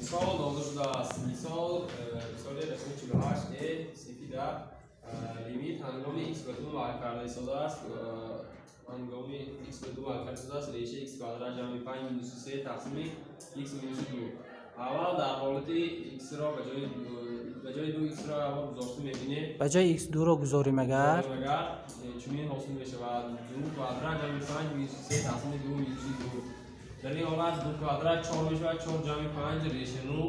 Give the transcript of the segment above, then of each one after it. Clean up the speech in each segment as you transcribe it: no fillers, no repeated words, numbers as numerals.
Мисол дода шудааст. Мисол, мисоли рақами 48 е синфи 10. Лимит ҳангоми x ба ду майл карда истодааст, ҳангоми x ба ду майл карда истодааст, реша x квадрат ҷамъи панҷ минуси се тақсими x минуси ду. Аввал дар ҳолати x-ро ба ҷои ду x-ро аввал гузошта мебинем. Ба ҷои x дуро гузорем агар, агар, чунин ҳосил мешавад: ду квадрат ҷамъи панҷ минуси се тақсими ду минуси ду. Дар ин ҳолат ду квадрат чор мешавад, чор ҷамъи панҷ реша ну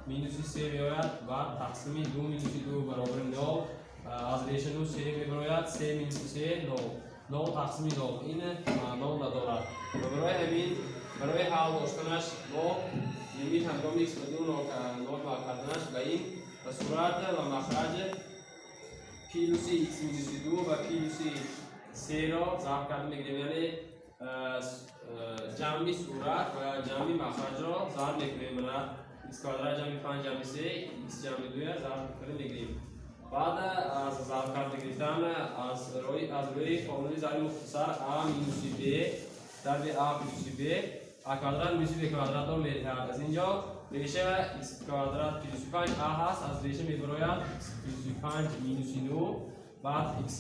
минуси се меояд ва тақсими ду минуси ду баробари нол. Аз реша ну се мебарояд, се минуси се нол, нол тақсими нол ин маъно надорад. Ва барои ҳамин, барои ҳал доштанаш, мо лимит ҳангоми x ба ду нол майл карданаш ба ин ба сурат ва махраҷ плюси x минуси ду ва плюси серо зарб карда мегирем, яъне ҷамъи сурат ва ҷамъи махраҷро зарб мекунем. Мана, x квадрат ҷамъи панҷ ҷамъи се x ҷамъи дуя зарб карда мегирем. Баъд аз зарб карда гирифтан аз рӯи формули зарби мухтасар а минуси б зарби а плюси б а квадрат минуси б квадратро медиҳад. Аз ин ҷо реша x квадрат плюси панҷ а ҳаст, аз реша мебарояд x плюси панҷ минуси ну, баъд x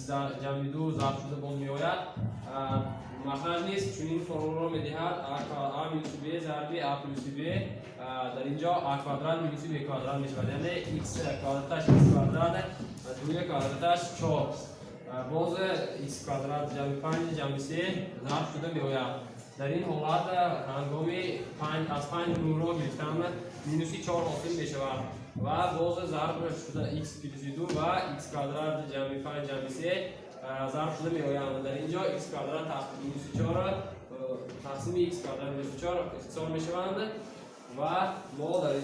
ҷамъи ду зарб шуда боз меояд. Махраҷ низ чунин формуларо медиҳад: а минуси б зарби а плюси б. Дар ин ҷо а квадрат минуси б квадрат мешавад, яъне x квадраташ x квадрат ва дуя квадраташ чор, боз x квадрат ҷамъи панҷ ҷамъи се зарб шуда меояд. Дар ин ҳолат ҳангоми аз панҷ нуро гирифтан минуси чор ҳосил мешавад ва боз зарб шуда x плюси ду ва x квадрат ҷамъи панҷ ҷамъи се зарб шуда меоянд. Дар ин ҷо x квадрат минуси чор тақсими x квадрат минуси чор ихтисор мешаванд ва мо дар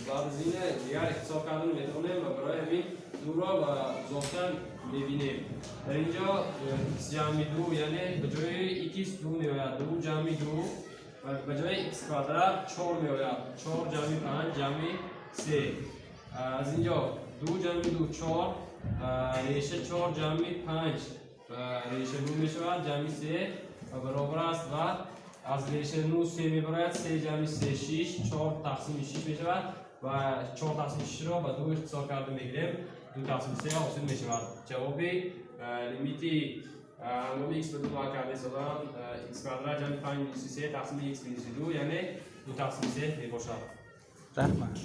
баъд аз ин дигар ихтисор кардан метавонем ва барои ҳамин дуро ба гузошта мебинем. Дар ин ҷо x ҷамъи ду, яъне ба ҷои x ду меояд, ду ҷамъи ду, ва ба ҷои x квадрат чор меояд, чор ҷамъи панҷ ҷамъи се. Аз ин ҷо ду ҷамъи ду чор, реша чор ҷамъи панҷ реша ду мешавад, ҷамъи се ва баробар аст ва аз реша ну се мебарояд, се ҷамъи се шиш, чор тақсими шиш мешавад ва чор тақсими шишро ба ду ихтисор карда мегирем, ду тақсими се ҳосил мешавад. Ҷавоби лимити ҳангоми x ба ду майл карда истодан x квадрат ҷамъи панҷ минуси се тақсими x минуси ду, яъне ду тақсими се мебошад. Раҳмат.